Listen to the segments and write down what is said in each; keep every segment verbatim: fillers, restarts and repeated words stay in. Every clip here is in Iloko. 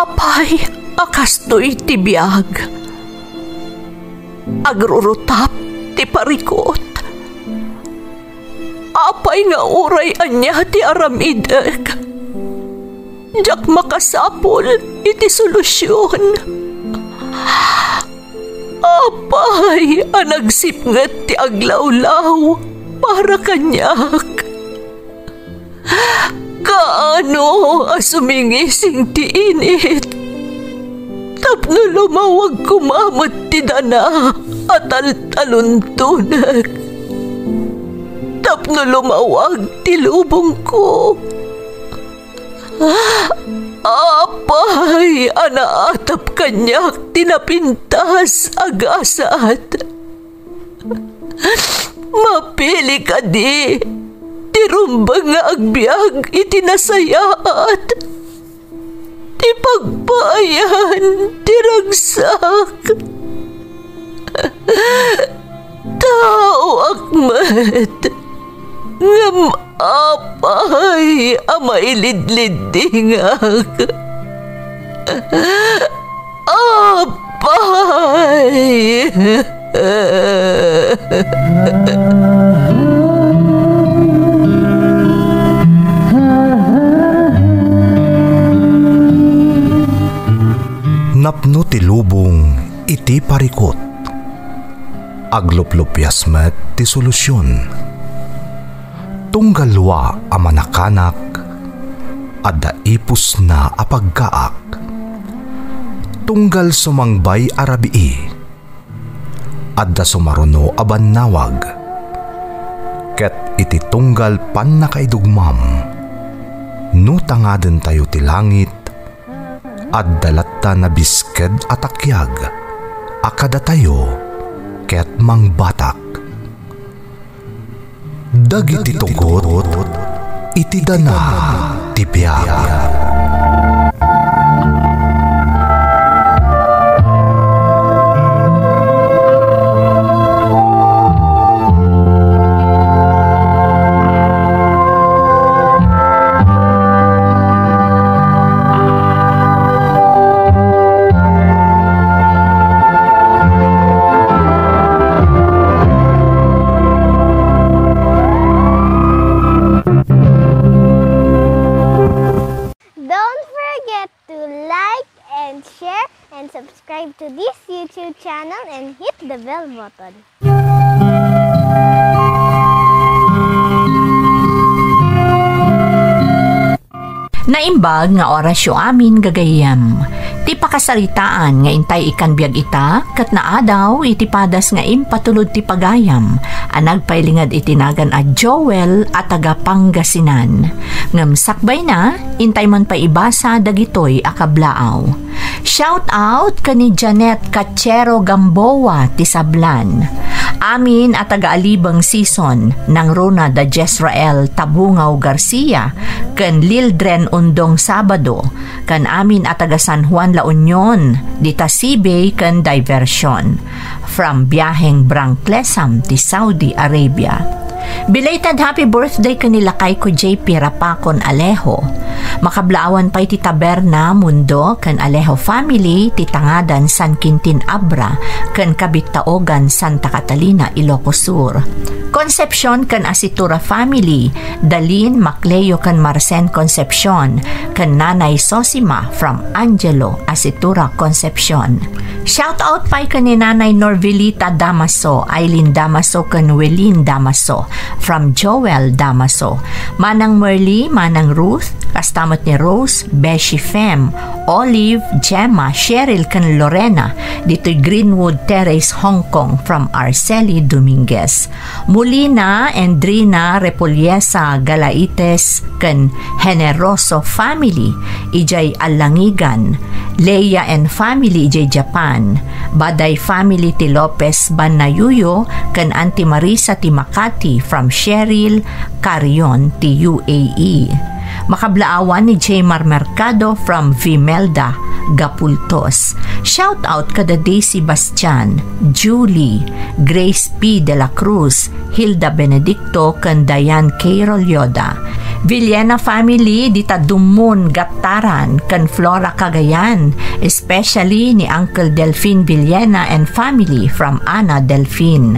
Apay a kastoy ti biag? Agrurutap ti parikut. Apay nga uray ania ti aramidek, diak makasapul iti solusion. Apay a nagsipnget ti aglawlaw para kaniak? Kaano a sumingising ti init tapno lumawag koma met ti dana a taltaluntonek, tapno lumawag ti lubongko? Apay a naatap kaniak ti napintas a gasat? Mapili kadi ti rumbeng nga agbiag iti nasayaat, ti pagpaayan ti ragsak? Taoak met, ngem apay a mailidliddingak? Apay! Napno ti lubong iti parikut. Agluplupias met ti solusion. Tunggal lua a manakanak, adda ipusna a pagkaak. Tunggal sumangbay a rabii, adda sumaruno a bannawag. Ket iti tunggal pannakaidugmam, no tangadentayo ti langit, adda latta nabisked a takiag a kadatayo ket mangbatak. Dagiti tugot iti dana ti biag. Don't forget to like and share and subscribe to this YouTube channel and hit the bell button. Naimbag nga orasyo amin, gagayyem. Ti pakasaritaan nga intay ikkan biag ita, ket naadaw iti padas nga impatulod ti pagayam a nagpailinged iti nagan a Joel a taga Pangasinan. Ngem sakbayna, intay man pay ibasa dagitoy a kablaaw. Shout out ken ni Janet Cachero Gamboa ti Sablan. Amin a taga Alibeng Season, nangruna da Jezreel Tabungaw Garcia ken Lildren Undong Sabado, ken amin a taga San Juan La Union, dita Sibey ken Diversion. From Biaheng Brang Clesam ti Saudi Arabia. Belated happy birthday ken ni lakayko J P Rapacon Alejo. Makablaawan pay ti Taberna Mundo ken Alejo family ti Tangadan San Quintin Abra ken Kabittaogan Santa Catalina, Ilocos Sur. Concepcion ken Asitura family, Dalin, Macleo ken Marcen Concepcion, ken Nanay Sosima from Angelo Asitura Concepcion. Shout out pay ken ni Nanay Norvelita Damaso, Aileen Damaso, ken Welin Damaso, from Joel Damaso. Manang Merly, Manang Ruth, kasta met ni Rose, Beshi Fem, Olive, Gemma, Cheryl, ken Lorena, ditoy Greenwood Terrace, Hong Kong, from Arceli Dominguez. Molina, Endrina, Repoliesa, Galaites, ken Generoso family, idiay Alangigan, Leia and family, idiay Japan, Baday family ti Lopez Banayuyo, ken Auntie Marisa ti Makati from Cheryl Carion ti U A E. Makablaawan ni Jmar Mercado from Vimelda, Gapultos. Shout out kada Daisy Bastian, Julie, Grace P. De La Cruz, Hilda Benedicto, ken Diane K. Rolyoda. Villena family dita Dumon, Gattaran, ken Flora, Cagayan, especially ni Uncle Delfin Villena and family from Ana Delfin.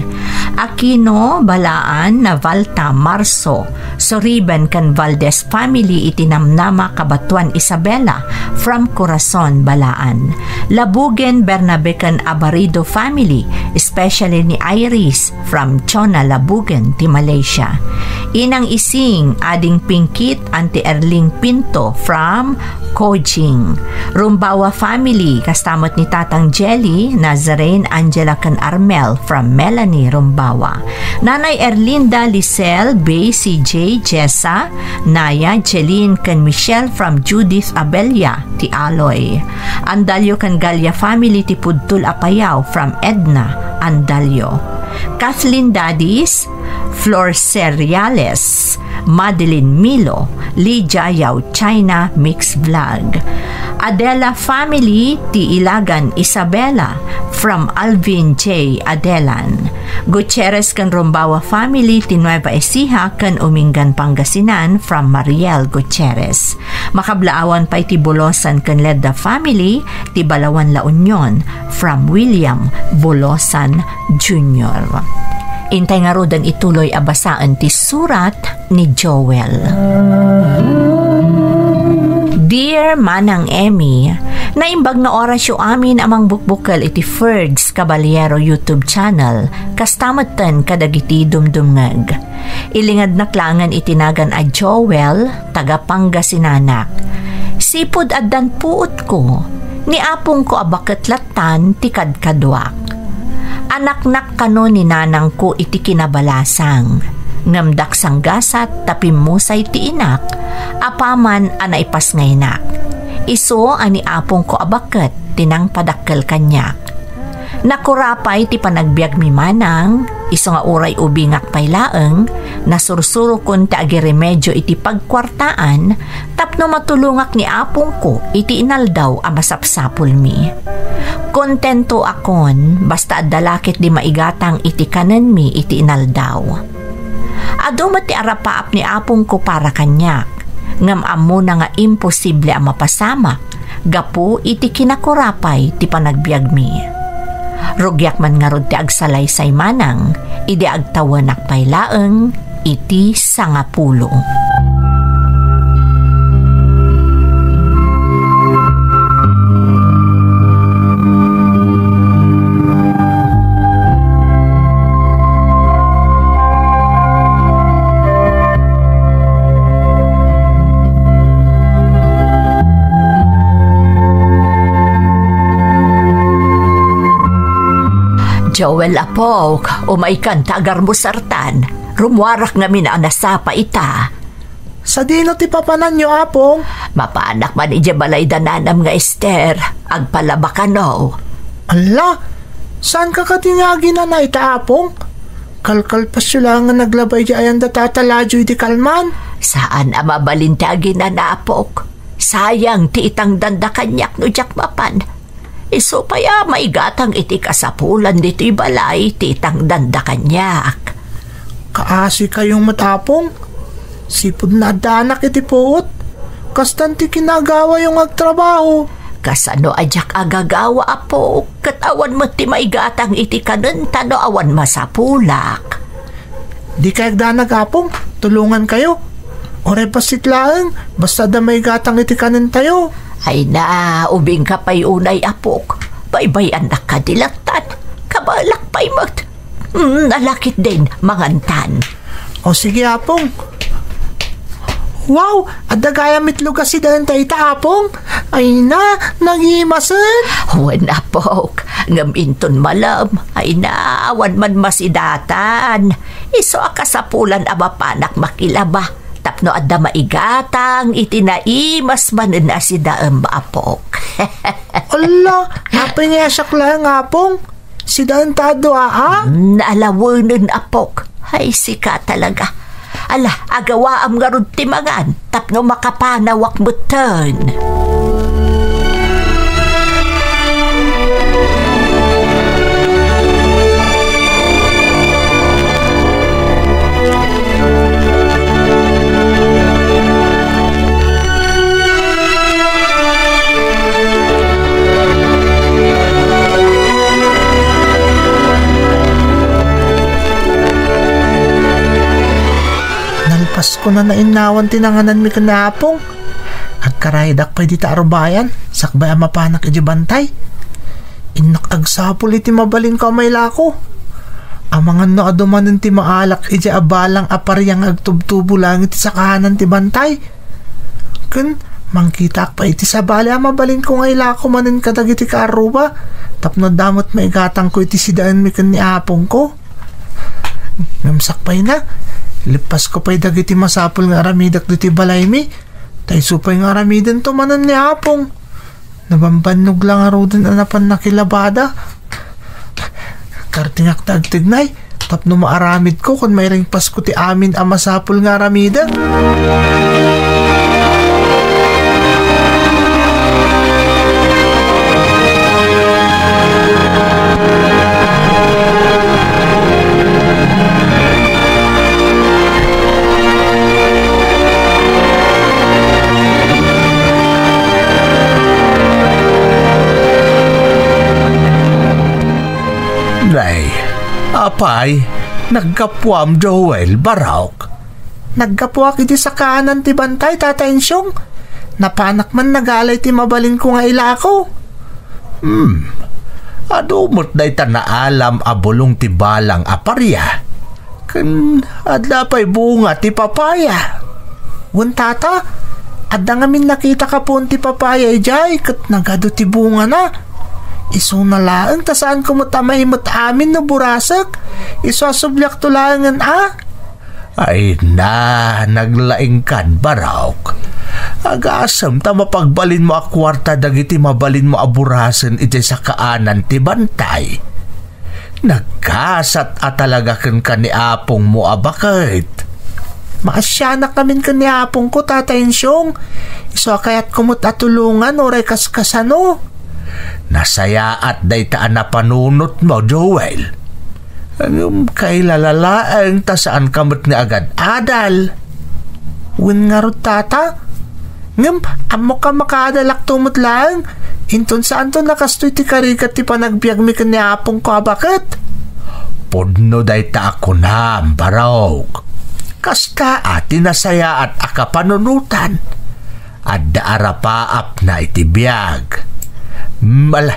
Aquino, Balaan, Navalta, Marso, Soriban ken Valdez family iti Namnama, Cabatuan, Isabela, from Corazon, Balaan. Labugen, Bernabe ken Abarido family, especially ni Iris, from Chona, Labugen, ti Malaysia. Inang Ising, Ading Pingkit, Auntie Erling Pinto, from Cojing. Rumbawa family, kasta met ni Tatang Jelly, Nazarene, Angela, ken Armel, from Melanie Rumbawa. Nanay Erlinda, Lisel, Bay, C J, Jessa, Naya, Jeline, ken Michelle, from Judith Abella, ti Aloy. Andalio ken Galia family ti Pudtol a Payao, from Edna Andalio. Kathleen Dadis, Flor Seriales, Madeline Milo, Lydia Yao China Mix Vlog. Adela family ti Ilagan Isabela from Alvin J. Adelan. Gutierrez ken Rumbawa family ti Nueva Ecija ken Umingan, Pangasinan from Mariel Gutierrez. Makablaawan pay ti Bolosan ken Ledda family ti Balawan, La Union from William Bolosan Junior. Intay ngaruden ituloy a basaen ti surat ni Joel. Dear Manang Emmy, naimbag nga orasyo amin a mangbukbukel iti Ferds Caballero YouTube channel, kasta metten kadagiti dumdumngeg. Ilingadnak laengen iti nagan a Joel, taga Pangasinanak. Sipud addan puotko, ni apongko a baket lattan ti kadkaduak. Anaknak kano ni nanangko iti kinabalasang, ngem daksanggasat ta pimmusay ti inak, apaman a naipasngaynak. Isu a ni apongko a baket ti nangpadakkel kaniak. Nakurapay ti panagbiagmi manang, isu nga uray ubingak pay laeng, nasursurokon ti agiremedio iti pagkuartaan tapno matulongak ni apongko iti inaldaw a masapsapulmi. Kontentoakon, basta adda la ketdi maigatang iti kanenmi iti inaldaw. Adu met ti arapaap ni apongko para kaniak, ngem ammona nga imposible a mapasamak gapu iti kinakurapay ti panagbiagmi. Rugiak man ngarud ti agsalaysay manang idi agtawenak pay laeng iti sangapulo. Joel, apok, umaykan ta agarmusartan. Rummuarak ngamin a nasapa ita. Sadino ti papananyo, apong? Mapanak man idiay balay da nanam nga Ester. Agpalaba kano. Alla, saanka kadi nga aginana ita, apong? Kalkalpasyo laeng nga naglaba idiay ayan da Tata Ladyo idi kalman. Saan a mabalin ti aginana, apok. Sayang ti itangdanda kaniak no diak mapan. Isu pay a maigatang iti kasapulan ditoy balay ti itangdanda kaniak. Kaasi kayo met, apong. Sipud naaddanak iti puot, kastan ti kinagawayo nga agtrabaho. Kasano a diak agagawa, apok, ket awan met ti maigatang iti kanenta no awan masapulak? Dikay agdanag, apong, tulongankayo. Uray bassit laeng, basta adda maigatang iti kanentayo. Ay na, ubingka pay unay, apok. Baybay-annak kadi lattan. Kabaelak pay met. Mm, nalakit din, mangantan. O sige, apong. Wow, adda gayam itlog a sidaen dayta, apong. Ay na, nagimasen. Wen, apok, ngem inton malem, ay na, awan man masidatan. Isu a kasapulan a mapanak makilaba, tapno adda maigatang iti naimas manen a sidaem, apok. Alla, apay nga siak laeng, apong? Sidaen ta adu, aa? Naalawenen, apok. Ay, sika talaga. Ala, agawaam ngarud ti mangan, tapno makapanawak metten. Kuna nainnawan ti nangananmi ken ni Apong. Agkaraydak pay dita arubayan, sakbay a mapanak idiay bantay. Innak agsapul iti mabalinko a mailako. Amangan no adu manen ti maalak idiay a balang a paria nga agtubtubo laeng iti sakaanan ti bantay. Ken mangkitaak pay iti sabali a mabalinko nga ilako manen kadagiti kaarruba tapno adda met maigatangko iti sidaenmi ken ni Apongko. Ngem sakbayna, leppasko pay dagiti masapul nga aramidek ditoy balaymi, ta isu pay nga aramidento manen ni Apong. Nabambannog la ngaruden a napan nakilabada. Kartingak ta agtignay, tapno maaramidko ken mairingpasko ti amin a masapul nga aramidek. Nay, apay, naggapuam, Joel, Barok? Naggapuak iti sakaanan ti bantay, Tata Insyong. Napanak man nagalay ti mabalinko nga ilako. Hmm. Adu met dayta naalam a bulong ti balang a paria. Ken adda pay bunga ti papaya. Wen, Tata, adda ngamin nakita kapuon ti papaya idiay ket nagadu ti bungana. Isuna laeng ta saanko met a maimet amin no burasek. Isu a subliakto laengen a. Ay na, naglaingkan, Barok. Agasem ta mapagbalinmo a kuarta dagiti mabalinmo a burasen idiay sakaanan ti bantay. Nagkasat a talaga kenka ni apongmo a baket. Maasianak ngamin ken ni apongko, Tata Insyong. Isu a kayatko met a tulongan uray kaskasano. Nasayaat dayta a napanunotmo, Joel. Ngem kailala laeng ta saanka met nga agad-adal. Wen ngarud, Tata? Ngem ammok a makaadalakto met laeng, inton saanto a kastoy ti karigat ti panagbiagmi ken ni apongko a baket. Pudno dayta a kunam, Barok. Kasta a ti nasayaat a kapanunotan. Adda a rapaapna iti biag. Mala,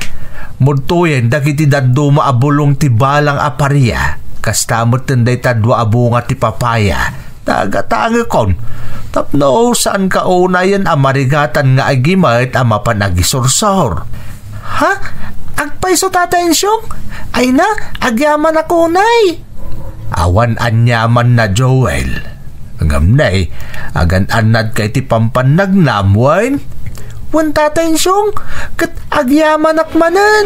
mudtoyen dagiti dadduma a bulong ti balang a paria, kasta metten dayta dua a bunga ti papaya. Tagatangekon, tapno saanka unayen a marigatan nga agimet a mapan agisursor. Ha? Agpayso, Tata Insyong? Ay na, agyamanak unay. Awan aniamanna, Joel. Ngem nay, agan-annadka iti pampannagnam, wen? Wen, Tata Insyong, ket agyamanak manen.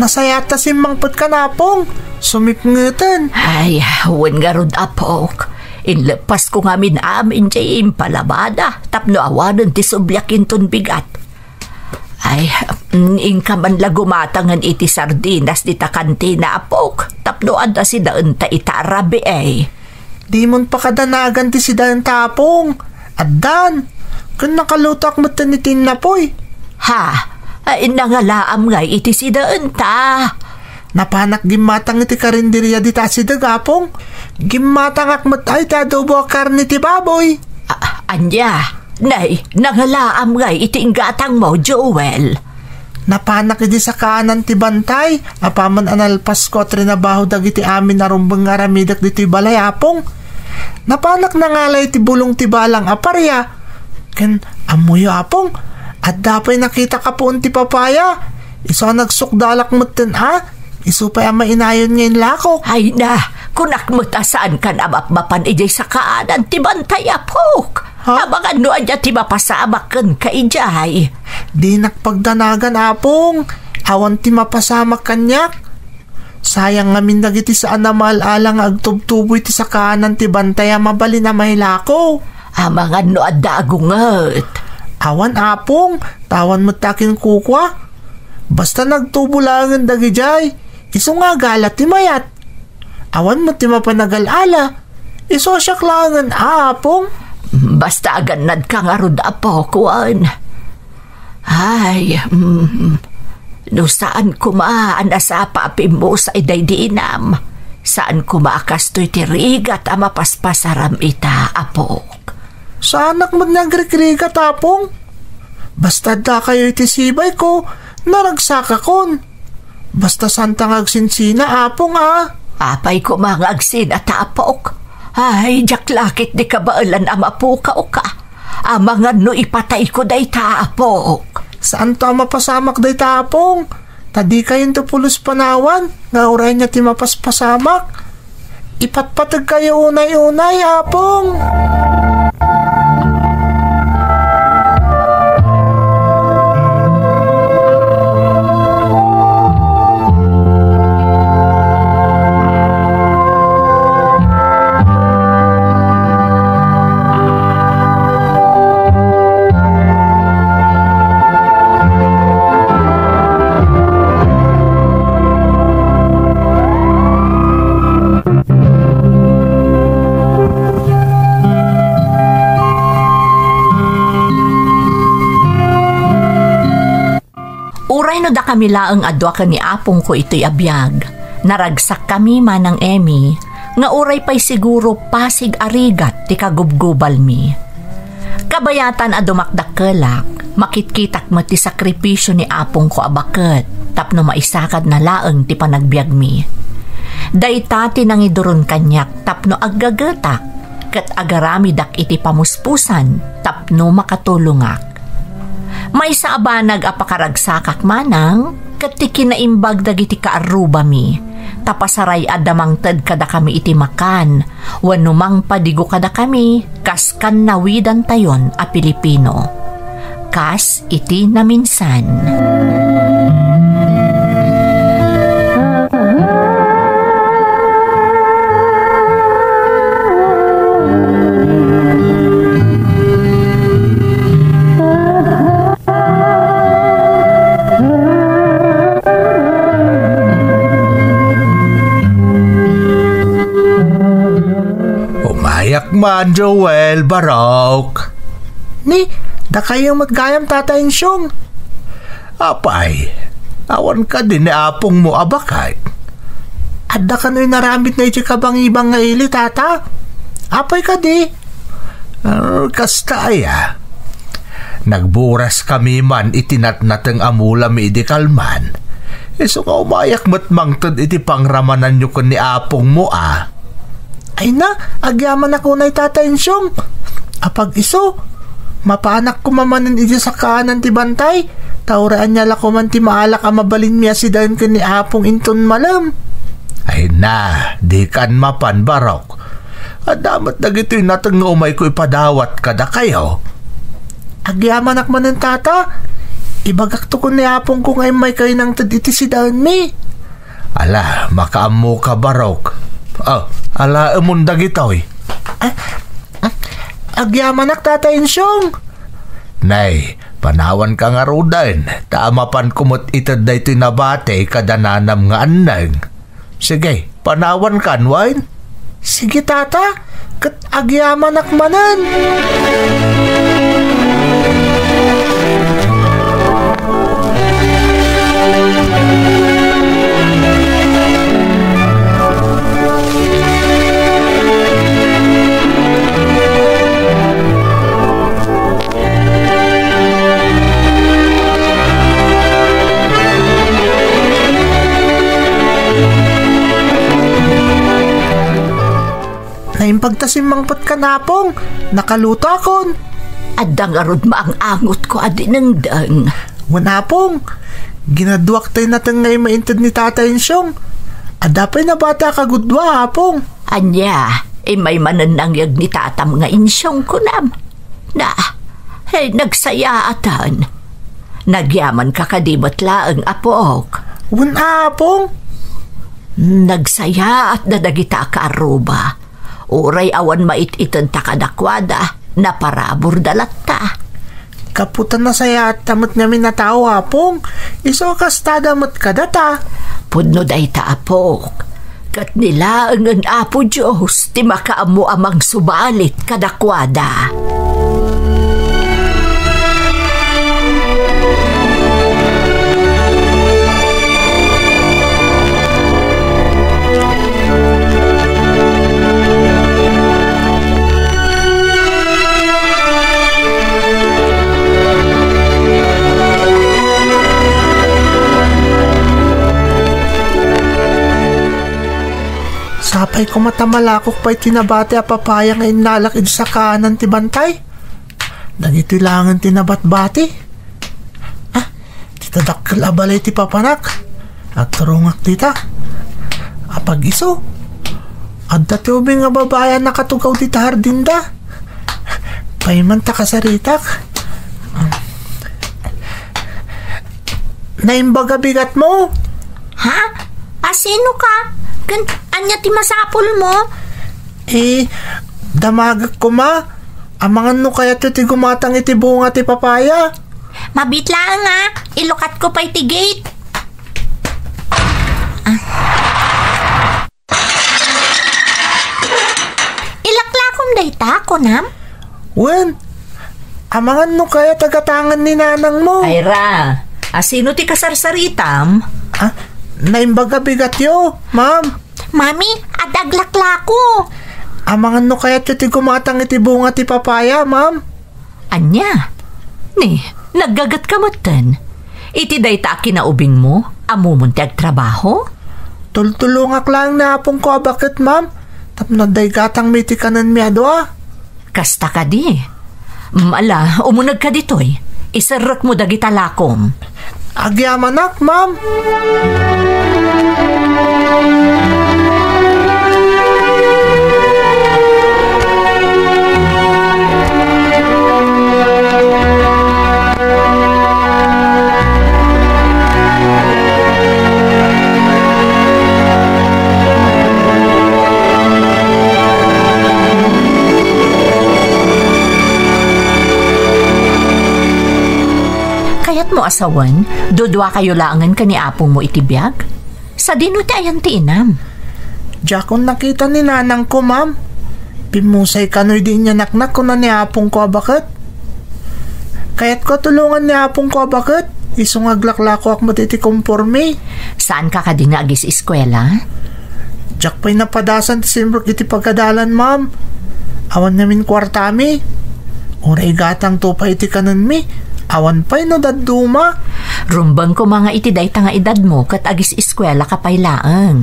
Nasayaat ta simmangpetka, Apong. Sumipngeten. Ay, wen ngarud, apok. Inleppasko ngamin amin diay impalabada tapno awanen ti subliak inton bigat. Ay, mm, inka man la gumatangen iti sardinas dita kantina, apok, tapno adda sidaenta ita a rabii. Dimon pakadanagan ti sidaenta, apong. Addan. Ken nakalutoak metten iti innapoy. Ha? Ay, nangalaam ngay iti sidaenta? Napanak gimmatang iti karinderia dita asideg, apong. Gimmatangak met ay ti adobo a karne ti baboy. A-, ania? Nay, nangalaam ngay iti inggatangmo, Joel? Napanak idi sakaanan ti bantay, apaman a nalpasko a trinabaho dagiti amin a rumbeng nga aramidek ditoy balay, apong. Napanak nangalay ti bulong ti balang a paria. Ken, ammoyo, apong, adda pay nakita kapuon ti papaya. Isu a nagsukdalak metten a. Isu pay a mainayon nga inlakok. Ay na, kunak met a saankan a mapmapan idiay sakaanan ti bantay, apok. Ha? Amangan no ania ti mapasamak kenka idiay. Dinak pagdanagan, apong. Awan ti mapasamak kaniak. Sayang ngamin dagiti saan a maal-ala nga agtubtubo iti sakaanan ti bantay a mabalin a mailako. Amangan no adda agunget. Awan, Apong, ta awan met ta kinkukua. Basta nagtubo laengen dagidiay, isu nga agala ti mayat. Awan met ti mapan agal-ala. Isu a siak laengen, Apong. Basta agannadka ngarud, Apok, wen. Ay, mm, no saan koma a nasapa a pimmusay daydi inam, saan koma a kastoy ti rigat a mapaspasaram ita, Apok. Saanak met nga agrikrigat, Apong. Basta addakayo iti sibayko, naragsakakon. Basta saanta nga agsinsina, Apong, a. Apay koma nga agsinata, Apok? Ay, diak la ketdi kabaelan a mapukawka. Amangan no ipatayko dayta, Apok. Saanto a mapasamak dayta, Apong. Ta dikayonto pulos panawan nga uray ania ti mapaspasamak. Ipatpategkayo unay-unay, Apong. Uray no dakami laeng a dua ken ni apongko itoy a biag, naragsakkami, Manang Emmy, nga uray pay siguro pasig a rigat ti kagubgubalmi. Kabayatan a dumakdakkelak, makitkitak met ti sakripisio ni apongko a baket tapno maisakadna laeng ti panagbiagmi. Dayta ti nangiduron kaniak tapno aggagetak ket agaramidak iti pamuspusan tapno makatulongak. Maysa a banag a pakaragsakak, Manang, ket ti kinaimbag dagiti kaarrubami, ta pasaray-adda mangted kadakami iti makan wenno mangpadigo kadakami kas kannawidantayon a Pilipino. Kas iti naminsan. Umayak man, Joel, Barok. Ni, dakayo met gayam, Tata Insyong. Apay, awan kadi ni apongmo a baket? Adda kano inaramidna iti kabangibang nga ili, Tata? Apay kadi? Ah, kasta aya. Nagburaskami man iti natnateng a mulami idi kalman. Isu nga umayak met mangted iti pangramananyo ken ni apongmo a. Ay na, agyamanak unay, Tata Insyong. Apag-isu, mapanak koma manen iti sakaanan ti bantay, ta uray ania la koman ti maalak a mabalinmi a sidaen ken ni apong inton malem. Ay na, dikan mapan, Barok. Adda met dagitoy nateng nga umayko ipadawat kadakayo. Agyamanak manen, Tata. Ibagakto ken ni apongko nga immaykayo nangted iti sidaenmi. Ala, makaammoka, Barok. Oh, alaemon dagitoy. Ah, ah, agyamanak, Tata Insyong. Nay, panawanka ngaruden, ta mapanko met ited daytoy nabati kada nanam nga anneng. Sige, panawankan, wen? Sige, Tata, ket agyamanak manen. Naimbag ta simmangpet kan apong, nakalutoakon. Adda ngarud maang-angotko a dinengdeng. Wen, apong, ginaduak tay nateng nga immainted ni Tata Insyong. Adda pay nabati a kagudua, apong. Ania, immay manen nangyeg ni tatam nga Insyong, kunam? Na, eh, nagsayaatan. Nagyamanka kadi met laeng, apok? Wen, apong. Nagsayaat da dagita a kaarruba. Uray awan mait-ited ta kadakuada, naparaburda latta. Gapu ta nasayaatta met ngamin a tao, Apong, isu a kastada met kadata. Pudno dayta, apok. Ket ni laengen Apo Dios ti makaammo a mangsubalit kadakuada. Sapay koma ta malakok pay ti nabati a papaya nga innalak iti sakaanan ti bantay. Dagitoy laengen ti nabatbati. Ah, dita dakkel a balay ti papanak. Agturongak dita. Apag-isu, adda ti ubing a babai a nakatugaw dita hardinda. Paiman ta kasaritak. Naimbag a bigatmo? Ha? Asino ka? Ken ania ti masapulmo? Eh, damagek koma. Amangan no kayatyo ti gumatang iti bunga ti papaya. Mabiit laeng a, ilukatko pay ti gate. Ah. Ilaklakom dayta, kunam? Wen, amangan no kayat a gatangan ni nanangmo. Ay ra, asino ti kasarsaritam? Ah, naimbag a bigatyo, ma'am. Mami, adda aglaklako. Amangan no kayatyo ti gumatang iti bunga ti papaya, ma'am. Ania? Ni, naggagatka metten. Iti dayta a kinaubingmo, ammomon ti agtrabaho? Tultulongak laeng ni apongko a baket, ma'am, tapno adda igatangmi iti kanenmi a dua. Kasta kadi? Mm, ala, umunegka ditoy. Iserrekmo dagita lakom. Agyamanak, ma'am. Kayatmo a sawen, duduakayo laengen ken ni apongmo iti biag? Sadino ti ayan ti inam? Diakon nakita ni nanangko, ma'am. Pimmusay kano idi inyanaknak, kuna ni apongko a baket. Kayatko a tulongan ni apongko a baket, isu nga aglaklakoak met iti kompormi. Saanka kadi nga agis-eskuela? Diak pay napadasan ti simrek iti pagadalan, ma'am. Awan ngamin kuartami. Uray igatangto pay iti kanenmi, awan pay no dadduma. Rumbeng koma nga iti dayta nga edadmo ket agis-eskuelaka pay laeng.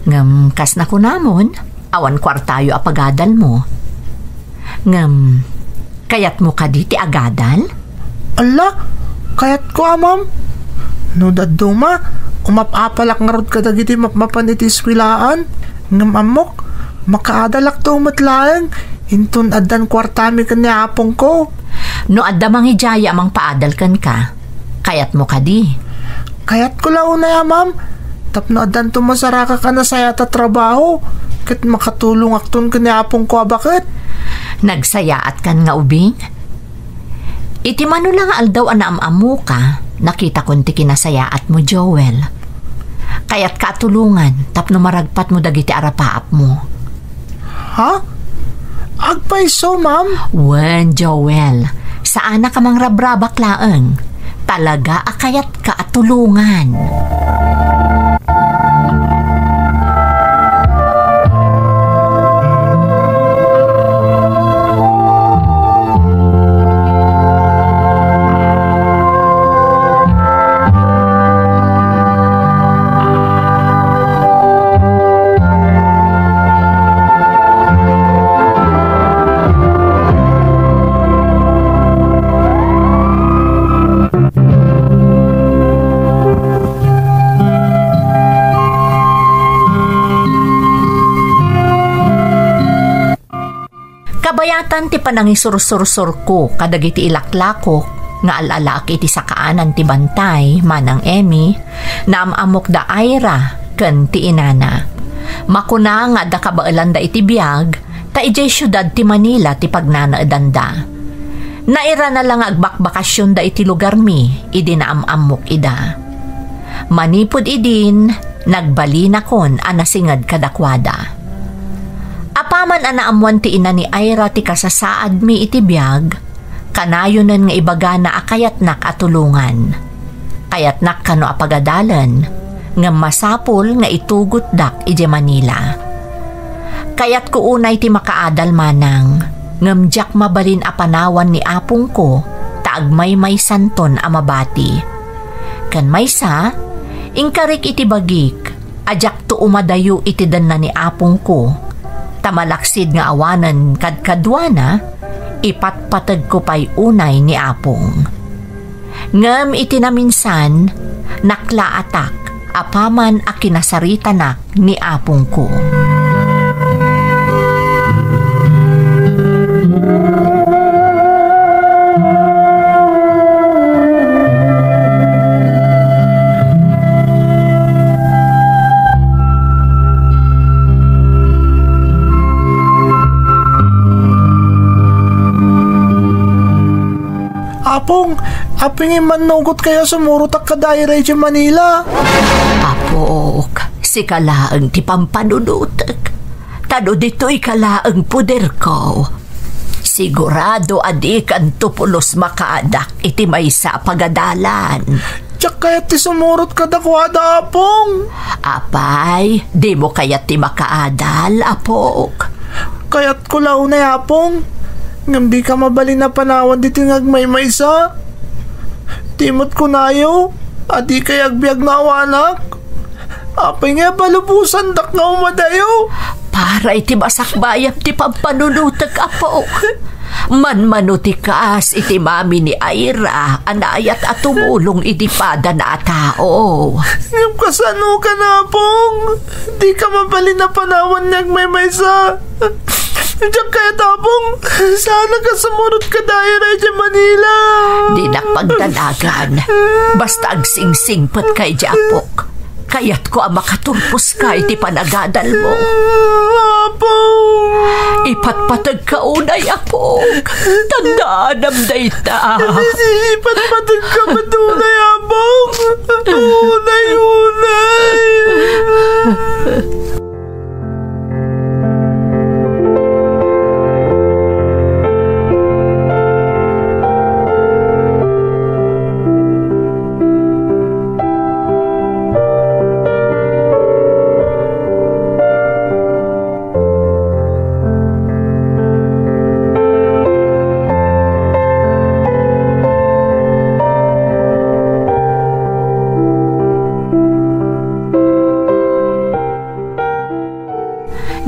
Ngem kas nakunamon, awan kuartayo a pagadalmo. Ngem, kayatmo kadi ti agadal? Alla, kayatko a, ma'am. No dadduma, umap-apalak ngarud kadagiti mapmapan iti eskuelaan. Ngem ammok, makaadalakto met laeng, inton addan kuartami ken ni apongko. No adda mangidiaya a mangpaadal kenka, kayatmo kadi? Kayatko la unay a, ma'am, tapno addanto masarakak a nasayaat a trabaho, ket makatulongakton ken ni apongko a baket. Nagsayaatkan nga ubing? Iti mano la nga aldaw a naam-ammoka, nakitakon ti kinasayaatmo, Joel. Kayatka a tulongan tapno maragpatmo dagiti arapaapmo. Ha? Agpayso, ma'am? Wen, Joel. Saanak a mangrabrabak laeng. Talaga a kayatka a tulongan. Kabayatan ti panangisursursurko kadagiti ilaklakok nga al-alaak iti sakaanan ti bantay, Manang Emmy, naam-ammok da Ira ken ti inana. Makuna nga adda kabaelanda iti biag, ta idiay siudad ti Manila ti pagnanaedanda. Nairana la nga agbakbakasionda iti lugarmi idi naam-ammok ida. Manipud idin, nagbalinakon a nasinged kadakuada. Apaman a naammuan ti ina ni Ira ti kasasaadmi iti biag, kanayonen nga ibagana a kayatnak a tulongan. Kayatnak kano a pagadalen, ngem masapul nga itugotdak idiay Manila. Kayatko unay ti makaadal manang, ngem diak mabalin a panawan ni apongko ta agmaymaysanton a mabati. Ken maysa, inkarik iti bagik a diakto umadayo iti denna ni apongko, ta malaksid nga awanen kadkaduana, ipatpategko pay unay ni apong. Ngem iti naminsan, naklaatak apaman a kinasaritanak ni apongko. Apong, aping immanugot kayo sumurotak kada Ira idiay Manila. Apok, sika laeng ti pampanunotek. Ta no ditoy ka laeng poderko, sigurado a dikanto pulos makaadak iti maysa a pagadalan. Diak kayat ti sumurot kadakuada, Apong. Apay, dimo kayat ti makaadal, Apok? Kayatko la unay, Apong. Ngem dika mabalin a panawan ditoy nga agmaymaysa. Ti met kunayo, a dikay agbiag no awanak. Apay nga balubosandak nga umadayo? Para iti masakbayam ti pampanunotek, Apok. Manmano ti kas iti mami ni Ira a naayat a tumulong idi padana a tao. Ngem kasano ka, Apong? Dika mabalin a panawan nga agmaymaysa. Diak kayat, Apong. Saanak a sumurot kada Ira idiay Manila. Dinak pagdanagan. Basta agsingsingpet ka idiay Apok. Kayatko a makaturpos ka iti panagadalmo. Apong! Ipatpateg ka unay, Apok. Tandaanam dayta. Ipatpateg ka met unay, Apong. Unay, unay.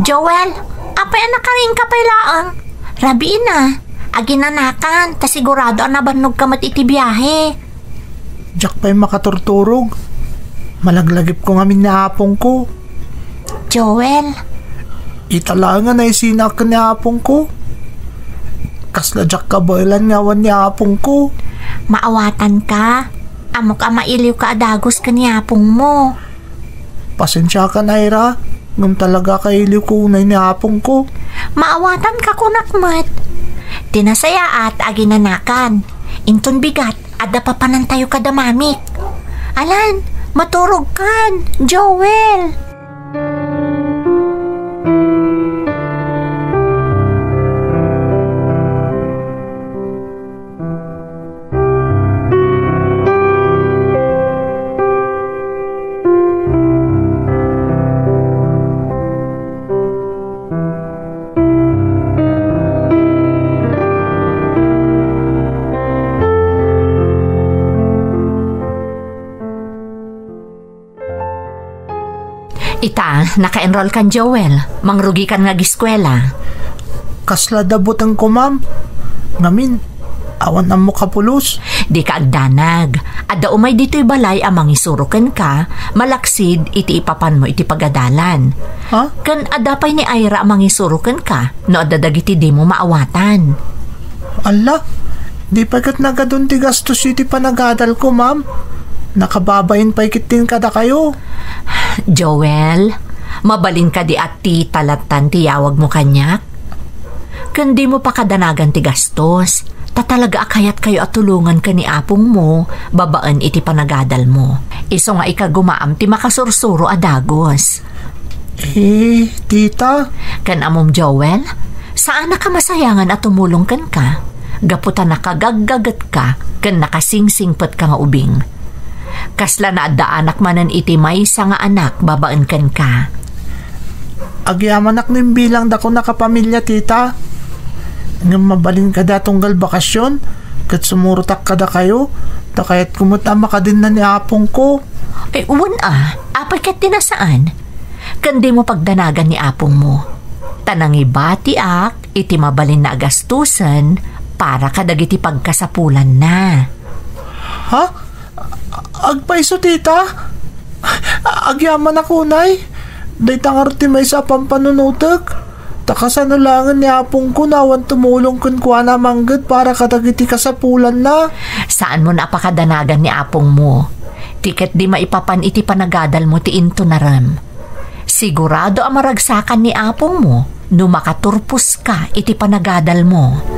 Joel, apay a nakarinka pay laeng? Rabiina, aginanakan, ta sigurado a nabannogka met iti biahe. Diak pay makaturturog. Malaglagipko ngamin ni apongko. Joel. Ita laeng a naisinak ken ni apongko. Kasla diak kabaelan nga awan ni apongko. Maawatanka. Ammok a mailiwka a dagus ken ni apongmo. Pasensiakan, Ira, ngem talaga kailiwko unay ni apongko. Maawatanka kunak met. Ti nasayaat, aginanakan. Inton bigat, adda papanantayo kada mamik. Alan, maturogkan, Joel. Ita, naka-enroll kan Joel. Mangrugikan nga agiskuela. Kasla da butengko, ma'am. Ngamin, awan ammok a pulos. Dika agdanag. Adda umay ditoy balay a mangisuro kenka, malaksid iti ipapanmo iti pagadalan. Ha? Ken adda pay ni Ira a mangisuro kenka, no adda dagiti dimo maawatan. Alla, di pay ket nagadun ti gastos iti panagadalko, ma'am. Nakababain pay ketdin kadakayo. Joel, mabalin kadi a tita lattan ti yawagmo kaniak? Ken dimo pakadanagan ti gastos, ta talaga a kayatkayo a tulongan ken ni apongmo babaen iti panagadalmo. Isu nga ikagumaam ti makasursuro a dagus. Eh, tita? Ken ammom, Joel, saanak a masayangan a tumulong kenka, gapu ta nakagaggagetka ken nakasingsingpetka nga ubing. Kasla naaddaanak manen iti maysa nga anak babaen kenka. Agyamanak no imbilangdakon a kapamilya, tita. Ngem mabalin kadi a tunggal bakasion, ket sumurotak kadakayo, ta kayatko met a makadenna ni apongko. Ay, wen a, apay ket ti nasaan? Ken dimo pagdanagan ni apongmo. Ta nangibatiak iti mabalin a gastusen para kadagiti pagkasapulanna. Ha? Agpayso, tita? Agyamanak unay. Dayta ngarud ti maysa a pampanunotek. Ta kasano laengen ni apongko no awan tumulong kenkuana a mangged para kadagiti kasapulanna. Saanmon a pakadanagan ni apongmo. Ti ket di maipapan iti panagadalmo ti intunarem. Sigurado a maragsakan ni apongmo no makaturposka iti panagadalmo.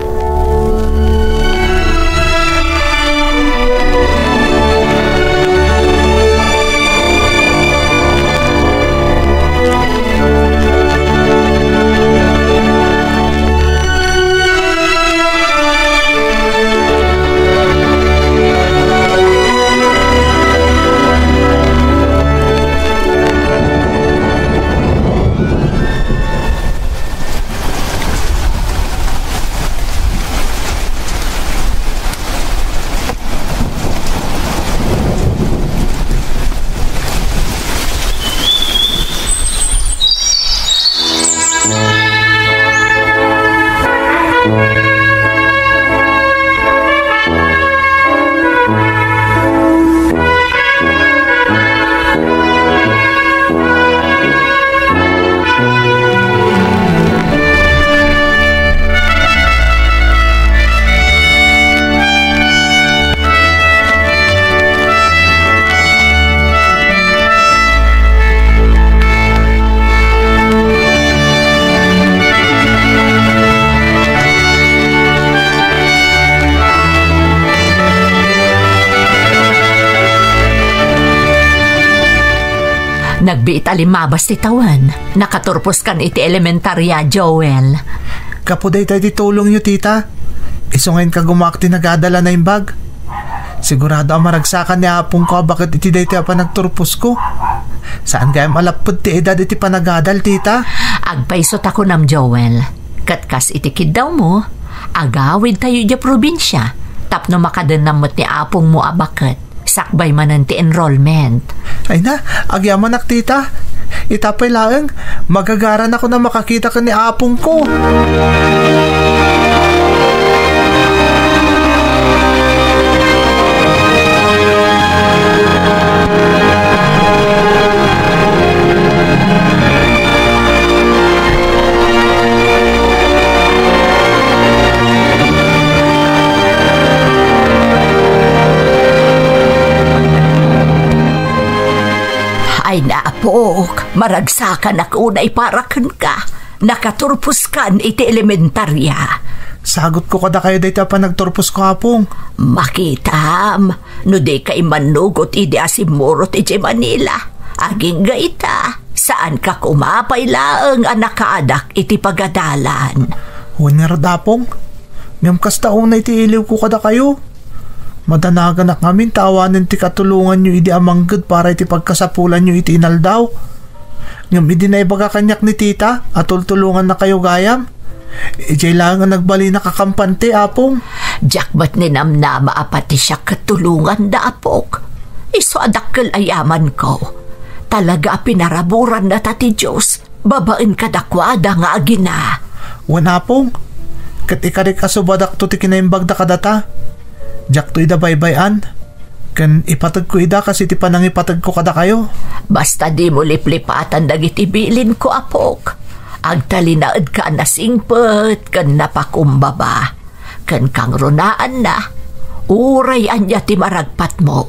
Nagbiit a limmabas ti tawen. Nakaturposkan iti elementaria, Joel. Gapu daytoy ti tulongyo, tita. Isu nga inkagumaak ti nagadal a naimbag. Sigurado a maragsakan ni apongko a baket iti daytoy a panagturposko. Saan gayam a lapped ti edad iti panagadal, tita? Agpayso ta kunam, Joel. Ket kas iti kiddawmo, agawidtayo idiay probinsia tapno makadennam met ni apongmo a baket sakbay manen ti enrollment. Ay na, agyamanak, tita. Ita pay laeng, magagaranakon a makakita ken ni apongko. Ay, apok, maragsakanak unay para kenka. Nakaturposkan iti elementaria. Sagutko kadakayo daytoy a panagturposko, apong. Makitam, no dika immannugot idi a simmurot idiay Manila. Agingga ita, saanka koma pay laeng a nakaadak iti pagadalan. Wen ngarud, apong. Ngem kasta unay ti iliwko kadakayo. Madanaganak ngamin ta awanen ti katulonganyo idi a mangged para iti pagkasapulanyo iti inaldaw. Ngem idi naibaga kaniak ni tita a tultulongannakayo gayam, idiay laeng a nagbalinak a kampante, apong. Diak met ninamnama a pati siak ket tulonganda, apok. Isu a dakkel a yamanko. Talaga a pinaraburanna ta ti Dios babaen kadakuada nga agina. Wen, apong, ket ikarik a subadakto ti kinaimbagda kadata. Diakto ida baybay-an, ken ipategko ida kas iti panangipategko kadakayo. Basta dimo liplipatan dagiti bilinko, apok. Agtalinaedka a nasingpet ken napakumbaba. Ken kangrunaanna, uray ania ti maragpatmo,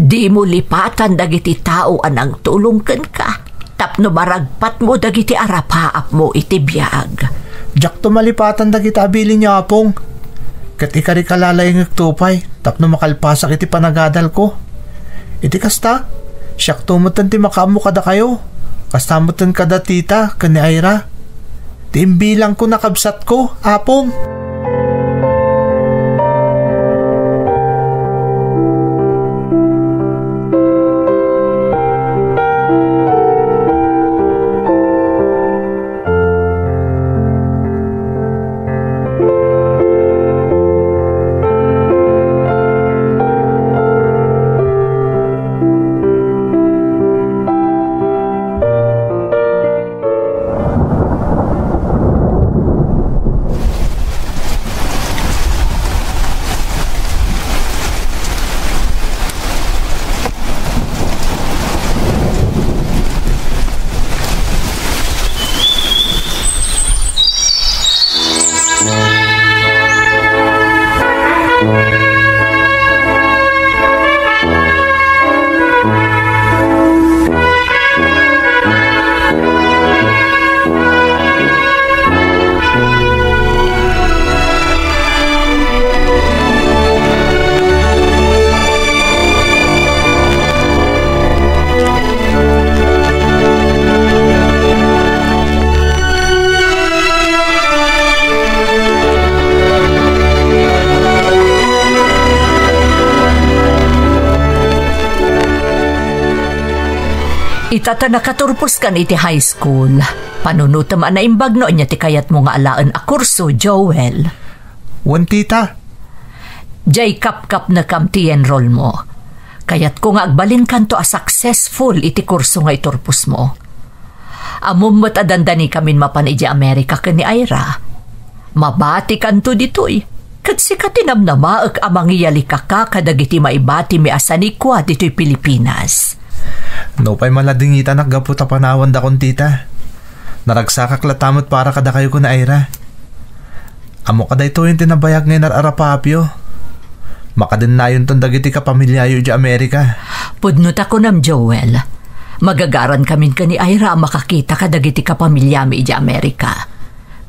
dimo lipatan dagiti tao a nangtulong kenka tapno maragpatmo dagiti arapaapmo iti biag. Diakto malipatan dagita a bilinyo, Apong. Ket ikarik a lalayngekto pay tapno makalpasak iti panagadalko. Iti kasta, siakto metten ti makaammo kadakayo. Kasta metten kada tita ken ni Ira. Ti imbilangko, nakabsatko, Apong. Ita ta nakaturposkan iti high school, panunotem a naimbag no ania ti kayatmo nga alaen a kurso, Joel. Wen, tita. Diay kapkapnekam ti enrollmo. Kayatko nga agbalinkanto a successful iti kurso nga iturposmo. Ammom met a dandanikamin mapan idiay Amerika ken ni Ira. Mabatikanto ditoy, ket sika ti namnamaek a mangiyalikaka kadagiti maibatimi a sanikua ditoy Pilipinas. Nupay maladingitanak gapu ta panawandakon, tita, naragsakak latta met para kadakayo ken ni Ira. Ammok a daytoyen ti nabayag nga inar-arapapyo. Makadennayonton dagiti kapamiliayo idiay Amerika. Pudno ta kunam, Joel. Magagarankamin ken ni Ira a makakita kadagiti kapamiliami idiay Amerika.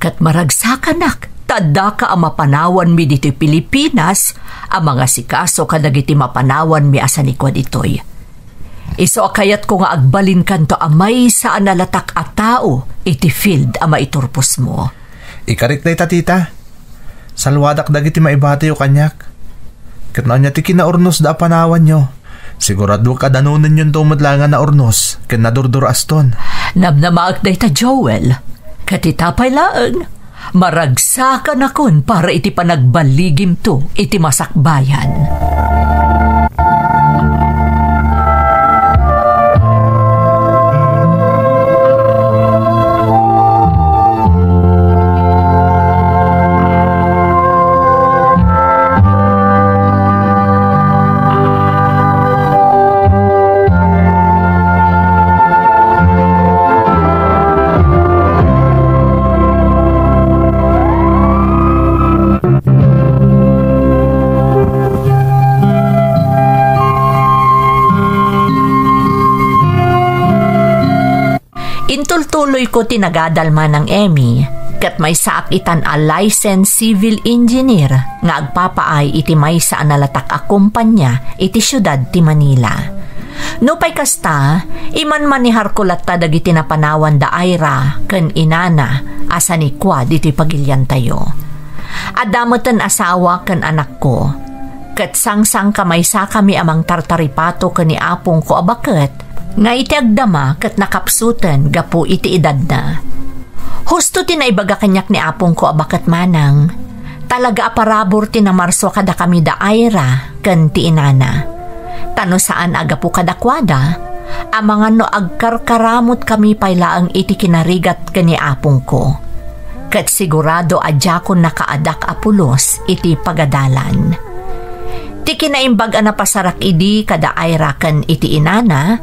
Ket maragsakanak ta addaka a mapanawanmi ditoy Pilipinas a mangasikaso kadagiti mapanawanmi a sanikua ditoy. Isu a kayatko nga agbalinkanto a maysa a nalatak a tao iti field a maiturposmo. Ikarik dayta, tita. Salwadak dagiti maibatiyo kaniak. Ket no ania ti kinaurnosda a panawanyo, siguraduak a danonennyonto met laeng a naurnos ken nadurduraaston. Namnamaek dayta, Joel. Ket ita pay laeng, maragsakanakon para iti panagballigimto iti masakbayan. Intultuloyko ti nagadal, Manang Emmy, ket maysaak itan a licensed civil engineer nga agpapaay iti maysa a nalatak a kompania iti siudad ti Manila. Nupay kasta, imanmaneharko latta dagiti napanawanda Ira ken inana a sanikua ditoy pagiliantayo. Adda meten asawa ken anakko, ket sangsangkamaysakami a mangtartaripato ken ni apongko a baket nga iti agdama ket nakapsuten gapu iti edadna. Husto ti naibaga kaniak ni apongko a baket, Manang. Talaga a parabur ti namarsua kadakami da Ira ken ti inana. Ta no saan a gapu kadakuada, amangan no agkarkaramotkami pay laeng iti kinarigat ken ni apongko. Ket sigurado a diakon nakaadak a pulos iti pagadalan. Ti kinaimbag a napasarak idi kada Ira ken iti inana,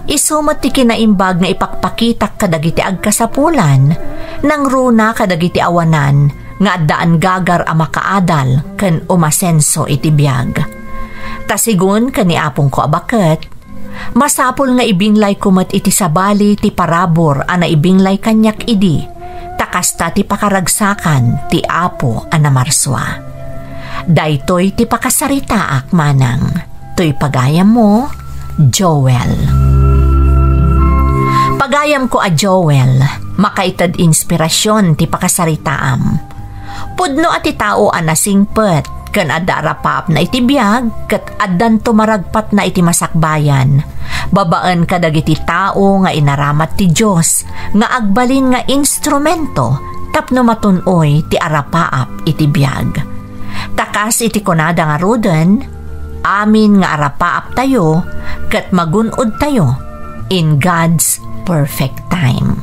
isu met ti kinaimbag nga ipakpakitak kadagiti agkasapulan, nangruna kadagiti awanan nga addaan gagar a makaadal ken umasenso iti biag. Ta sigun ken ni apongko a baket, masapul nga ibinglayko met iti sabali ti parabur a naibinglay kaniak idi, Ta kasta ti pakaragsakan ti Apo a namarsua. Daytoy ti pakasaritaak manang. Toy pagayammo, Joel. Pagayamko a Joel, makaited inspirasyon ti pakasaritaam. Pudno a ti tao a nasingpet ken adda arapaapna iti biag ket addanto maragpatna iti masakbayan, babaen kadagiti tao nga inaramat ti Dios nga agbalin nga instrumento tapno matun-oy ti arapaap iti biag. Ta kas iti kunada ngaruden, amin nga arapaaptayo ket magun-odtayo in God's perfect time.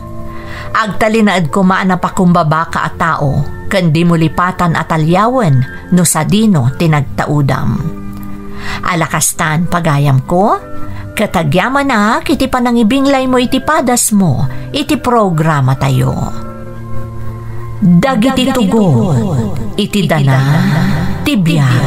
Agtalinaed koma a napakumbabaka a tao ken dimo lipatan a taliawen no sadino ti nagtaudam. Ala kastan, pagayamko, ket agyamanak iti panangibinglaymo iti padasmo iti programatayo. Dagiti tugot iti dana ti biag.